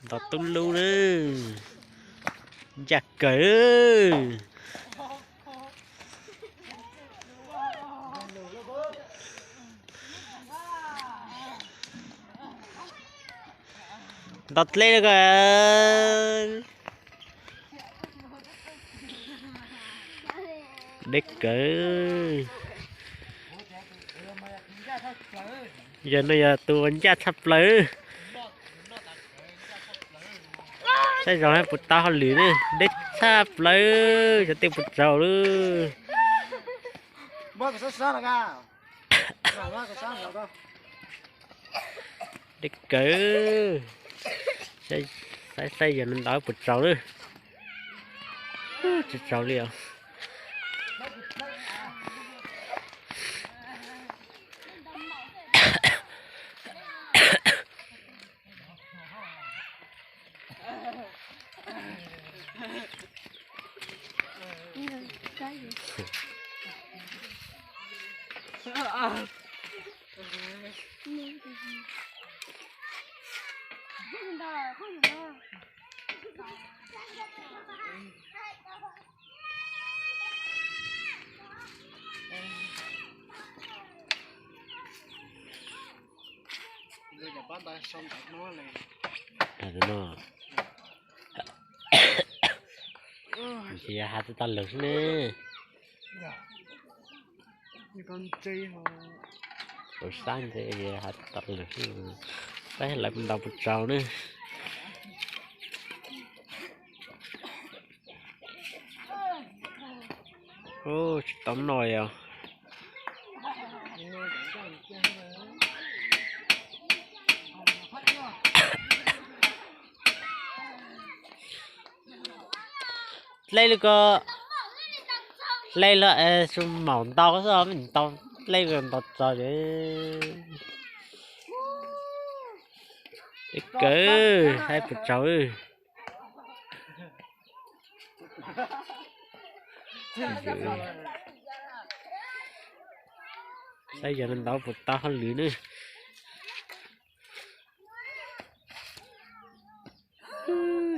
Nto tub lub na. Ncaj kawg. Nto dleb lawm ko. Deb kawg. Yog no yog tus uas ncaj tshaj plaws. Saib zoo puas tau hauj lwm ne, deb tshaj plaws, xyov tej puas tsaus lawm. Deb kawg. Saib, saib yog no ntau puas tsaus na. Tsis tsaus li os. Ntshe yog hav tsis tau lwm xwb ne. Tus sab ntse hav tsis tau lwm xwb. Saib lawv puas ntau puas tsaus ne. Tsis tau noj os. Dleb li ko, dleb los es maum ntau xwb, ntau, dleb li ko ntau tso. Deb kawg, saib puas tsaus. Saib yog no ntau puas tau hauj lwm ne.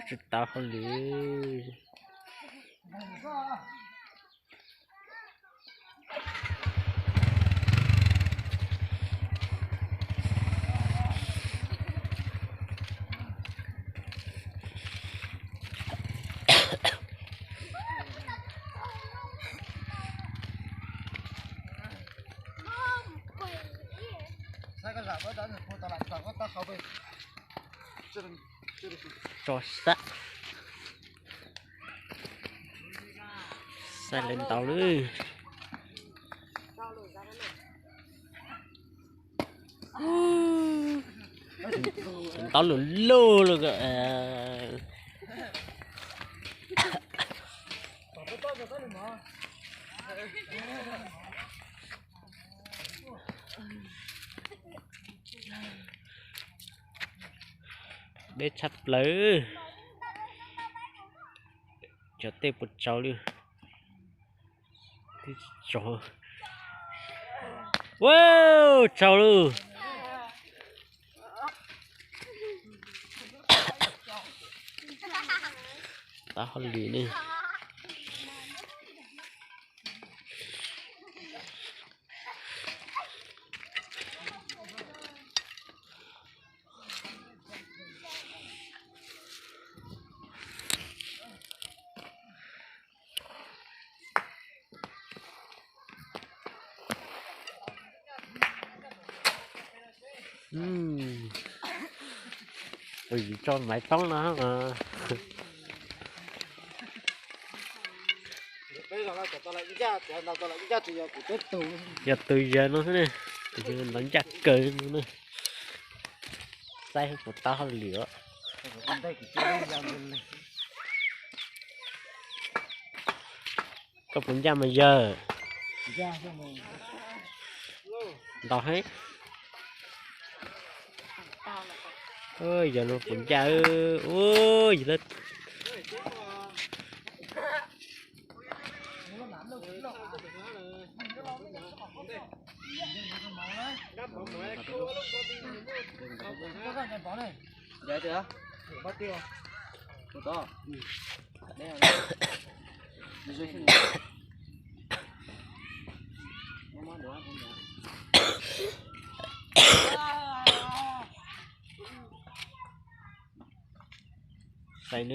Tsis tau hauj lwm. Tso sab. Saib lawv ntaus lawm. Ntaus lug lug lawm. Deb tshaj plaws. Cov tej puas tsaus li. Ua, tsaus lawm. Tau hauj lwm ne. Tus yim tso maiv toob no. Yog tus yawg no xwb ne, tus yawg ntawd ncaj kawg no ne. Saib puas tau hauj lwm os. Koj puas ncaj mas yawg? Ntau heev. Yawg no puas ncaj? Ua, yawg lawv. Saib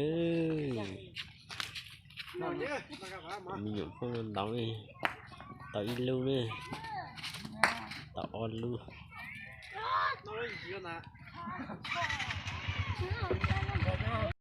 nawb, me nyuam pheej ntau ne, tau ib lub ne, tau ob lub.